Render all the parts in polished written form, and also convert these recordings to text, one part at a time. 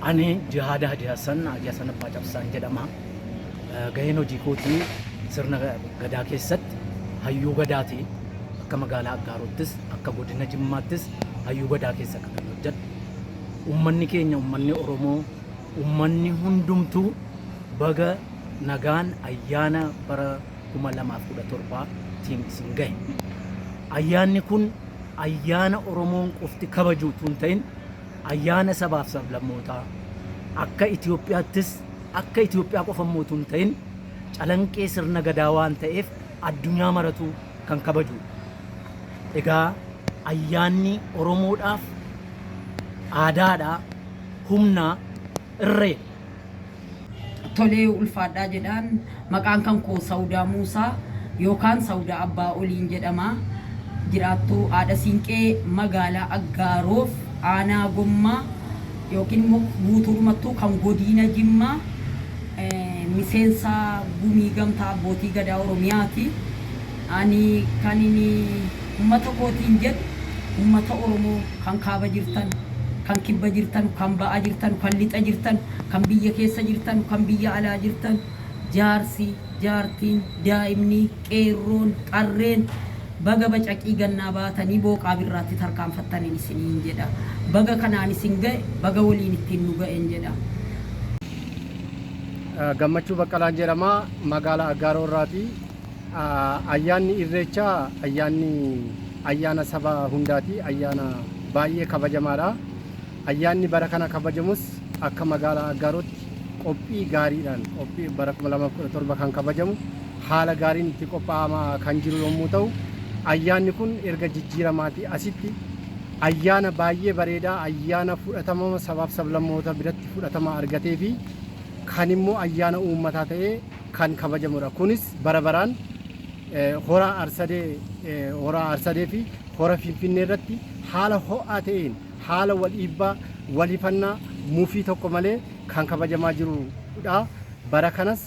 Ani Jihaada Haji Hassan, Haji Hassan Abbaa Cabsaan jedhama. Gaheen hojii kootii sirna gadaa keessatti hayyuu gadaati. Akka magaalaa Aggaarottis, akka godina Jimmaattis hayyuu gadaa keessa kan hojjedhu. Uummanni keenya, uummanni Oromoo, uummanni hundumtuu baga nagaan ayyaana bara 2017 tiin isin gahe. Ayyaanni kun ayyaana Oromoon qofti kabaju utuu hin ta'in ayyaana sabaaf sablammootaa akka Itoophiyaattis akka Itoophiyaa qofa immoo utuu hin ta'in calanqee sirna gadaa waan ta'eef addunyaa maratu kan kabajudha. Egaa ayyaanni Oromoodhaaf aadaadha, humna, irreedha. Tolee ulfaadhaa jedhaan maqaan kan koo Sawudaa Muusaa yookaan Sawudaa Abbaa Oliin jedhama. Jiraattuu haadha siinqee magaalaa Aggaaroof aanaa Gommaa yookiin immoo guutuudhumattuu kan godiina Jimmaa miseensa gumii gamtaa abbootii gadaa Oromiyaati. Ani kan inni uummata kootiin jedhu uummata Oromoo kan kaaba jirtan, kan kibba jirtan, kan ba'a jirtan, kan lixa jirtan, kan biyya keessa jirtan, kan biyya alaa jirtan, jaarsi, jaartiin, daa'imni, qeerroon, qarreen baga bacaqii gannaa baatanii booqaa birraatti tarkaanfattaniin isiniin jedha. Baga kanaan isin ga'e, baga waliin ittiin nu ga'en jedha. Gammachuu Baqqalaan jedhama. Magaalaa Aggaaroo irraati. Ayyaanni Irreechaa ayyaanni ayyaana saba hundaati. Ayyaana baay'ee kabajamaadha. Ayyaanni bara kana kabajamus akka magaalaa Aggaarootti qophii gaariidhaan qophii bara 2017 kan kabajamu haala gaariin itti qophaa'amaa kan jiru yommuu ta'u, ayyaanni kun erga jijjiiramaatii asitti ayyaana baay'ee bareedaa ayyaana fudhatamama sabaaf sablammoota biratti fudhatama argatee fi kan immoo ayyaana uummataa ta'ee kan kabajamudha. Kunis bara baraan hora Arsadee hora Arsadee fi hora Finfinnee irratti haala ho'aa ta'een haala wal dhiibbaa wal hifannaa mufii tokko malee kan kabajamaa jirudha. Bara kanas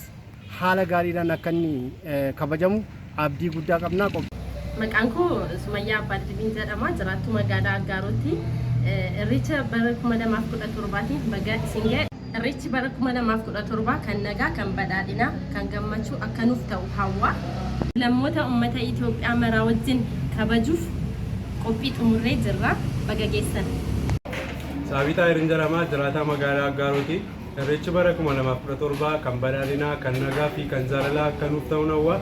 haala gaariidhaan akka inni kabajamu abdii guddaa qabna. Maqaan koo Sumayyaa Abbaa Dirribiin jedhama. Jiraattuu magaalaa Aggaarooti. Irreecha bara 2017tiin baga isin ga'e. Irreechi bara 2017 kan nagaa, kan badhaadhinaa, kan gammachuu akka nuuf ta'u hawwa. Lammoota uummata Itoophiyaa maraa wajjin kabajuuf qophii xumurree jirra. Baga geessan. Saabitaa Hirin jedhama. Jiraataa magaalaa Aggaarooti. Irreechi bara 2017 kan badhaadhinaa, kan nagaa fi kan jaalalaa akka nuuf ta'u hawwa.